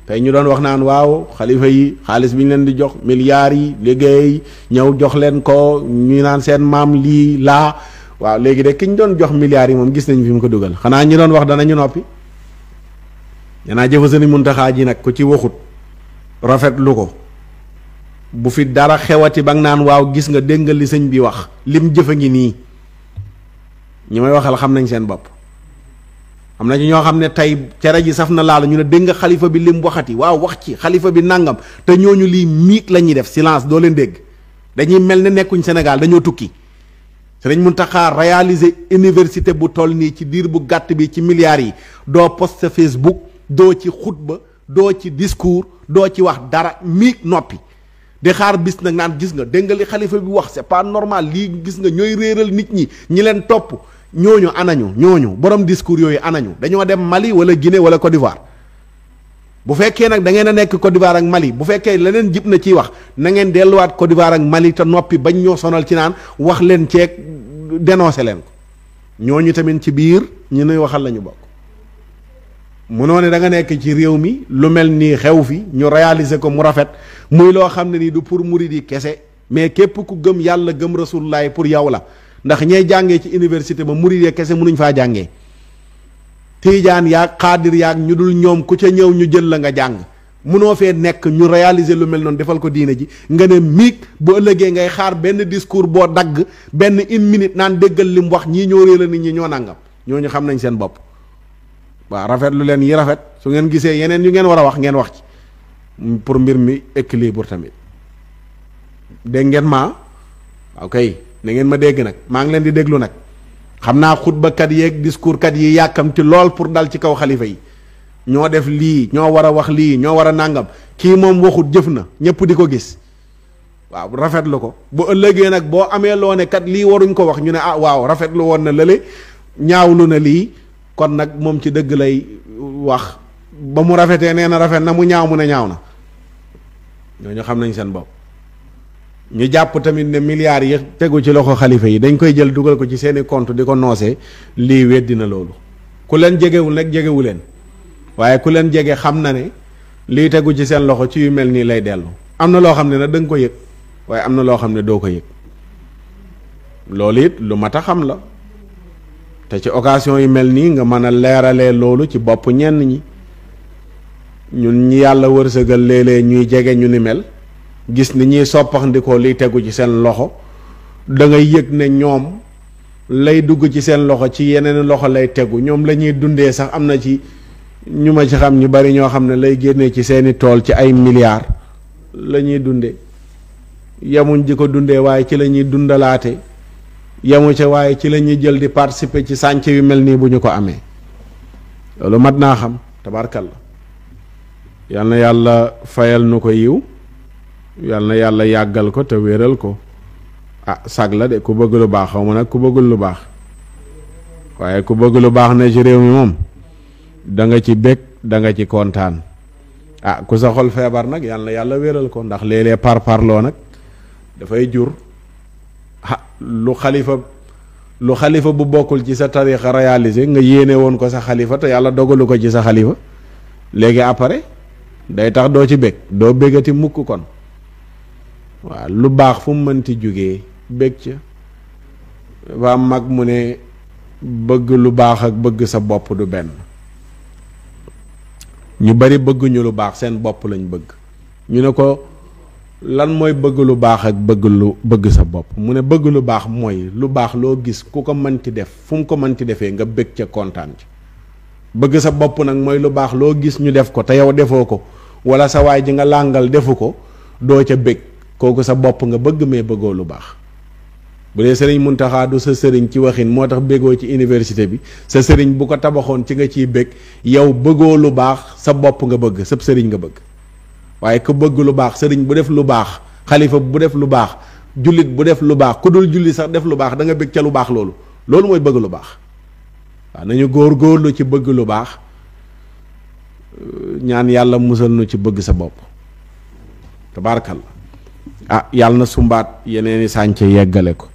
tey ñu doon wax naan waaw xalifa yi xaalis bi ñu leen di jox milliards yi liggéey ñëw jox leen ko ñu naan seen maam lii laa waaw léegi de ki ñu doon jox milliards yi moom gis nañ fi mu ko dugal xanaa ñi doon wax danañu noppi. yanaa jëfa Sëriñ Muntaxa ji nag ku ci waxut rafetlu ko bu fi dara xewati ba nga naan waaw gis nga dégg nga li sëñ bi wax lim jëfa ngi nii ñi may waxal xam nañ seen bopp. am na ci ñoo xam ne tey cere ji saf na laal ñu ne dégg nga xalifa bi lim waxati waaw wax ci xalifa bi nangam te ñooñu lii miig la ñuy def silence doo leen dégg dañuy mel ne nekkuñ Sénégal dañoo tukki. Sëriñ Muntaxa réaliser université bu toll nii ci diir bu gàtt bi ci milliards yi doo post Facebook doo ci xutba doo ci discours doo ci wax dara miig noppi di xaar bis nag naan gis nga dégg nga li xalifa bi wax c'est pas normal lii gis nga ñooy réeral nit ñi ñi leen topp. ñooñu anañu ñooñu borom discours yooyu anañu dañoo dem Mali wala Guinée wala Côte d'Ivoire bu fekkee nag da ngeen a nekk Côte d'Ivoire ak Mali bu fekkee leneen jib na ciy wax na ngeen delluwaat Côte d'Ivoire ak Mali te noppi bañ ñoo sonal ci naan wax leen ceeg dénoncé leen ko ñooñu tamit ci biir ñu nuy waxal la ñu bokk. munoo ne da nga nekk ci réew mi lu mel nii xew fi ñu réaliser ko mu rafet muy loo xam ne nii du pour murid yi kese mais képp ku gëm yàlla gëm Rasulullah pour yow la. ndax ñay jàngee ci université ba murid kese mënuñ faa jàngee tiijaan yaag xaadir yaag ñu dul ñoom ku ca ñëw ñu jël la nga jàng munoo fee nekk ñu réaliser lu mel noonu defal ko diine ji nga ne miig bu ëllëgee ngay xaar benn discours boo dagg benn une minute naan déggal lim wax ñii ñoo réer la nit ñi ñoo nangam ñooñu xam nañ seen bopp. waaw rafet lu leen yi rafet su ngeen gisee yeneen yu ngeen war a wax ngeen wax ci pour mbir mi équilibre tamit dégg ngeen ma ok. na ngeen ma dégg nag maa ngi leen di déglu nag xam naa xutbakat yeeg discours kat yi yàkkamti lool pour dal ci kaw xalifa yi ñoo def lii ñoo war a wax lii ñoo war a nàngam kii moom waxut jëf na ñëpp di ko gis waaw rafetlu ko bu ëllëgee nag boo amee loo ne kat lii waruñ ko wax ñu ne ah waaw rafetlu woon na lële ñaawlu na lii kon nag moom ci dëgg lay wax ba mu rafetee nee na rafet na mu ñaaw mu ne ñaaw na ñooñu xam nañ seen bopp. ñu jàpp tamit ne milliards yi tegu ci loxo xalifa yi dañ koy jël dugal ko ci seeni compte di ko noosee lii weddi na loolu ku leen jegewul nag jegewu leen waaye ku leen jege xam na ne lii tegu ci seen loxo ci yu mel nii lay dellu am na loo xam ne nag da nga ko yëg waaye am na loo xam ne doo ko yëg loolu it lu mat a xam la te ci occasion yu mel nii nga mën a leeralee loolu ci bopp ñenn ñi ñun ñi yàlla wërsëgal léeg-léeg ñuy jege ñu ni mel gis ni ñuy soppaxndikoo liy tegu ci seen loxo da ngay yëg ne ñoom lay dugg ci seen loxo ci yeneen loxo lay tegu ñoom la ñuy dundee sax am na ci ñu ma ci xam ñu bari ñoo xam ne lay génnee ci seeni tool ci ay milliards la ñuy dundee yemuñ di ko dundee waaye ci la ñuy dundalaate yemu ca waaye ci la ñuy jël di participer ci sànce yu mel nii bu ñu ko amee loolu mat naa xam tabarkalla yal na yàlla fayal nu ko yiw yal na yàlla yàggal ko te wéral ko sag la de ku bëgg lu baax xaw ma nag ku bëggul lu baax waaye ku bëgg lu baax ne ci réew mi moom da nga ci bég da nga ci kontaan ku sa xol feebar nag yal na yàlla wéral ko ndax léeg-léeg parloo nag dafay jur lu xalifa bu bokkul ci sa tarixa réalisé nga yéene woon ko sa xalifa te yàlla dogalu ko ci sa xalifa léegi après day tax doo ci bég doo bégati mukk kon waaw lu baax fu mu mënti jógee bég ca waa mag mu ne bëgg lu baax ak bëgg sa bopp du benn ñu bari bëgguñu lu baax seen bopp lañ bëgg ñu ne ko lan mooy bëgg lu baax ak bëgg sa bopp mu ne bëgg lu baax mooy lu baax loo gis ku ko mënti def fu mu ko mënti defee nga bég ca kontaan ci bëgg sa bopp nag mooy lu baax loo gis ñu def ko te yow defoo ko wala sa waay ji nga làngal defu ko doo ca bég kooku sa bopp nga bëgg mais bëggoo lu baax bu dee sëriñ Muntaxa du sa sëriñ ci waxin moo tax bégoo ci université bi sa sëriñ bu ko tabaxoon ci nga ciy bég yow bëggoo lu baax sa bopp nga bëgg sab sëriñ nga bëgg waaye ku bëgg lu baax sëriñ bu def lu baax xalifa bu def lu baax jullit bu def lu baax ku dul julli sax def lu baax da nga bég ca lu baax loolu mooy bëgg lu baax waaw nañu góor-góorlu ci bëgg lu baax ñaan yàlla musal nu ci bëgg sa bopp tabaarkalla yàlla na sumbaat yeneeni sànce yeggale ko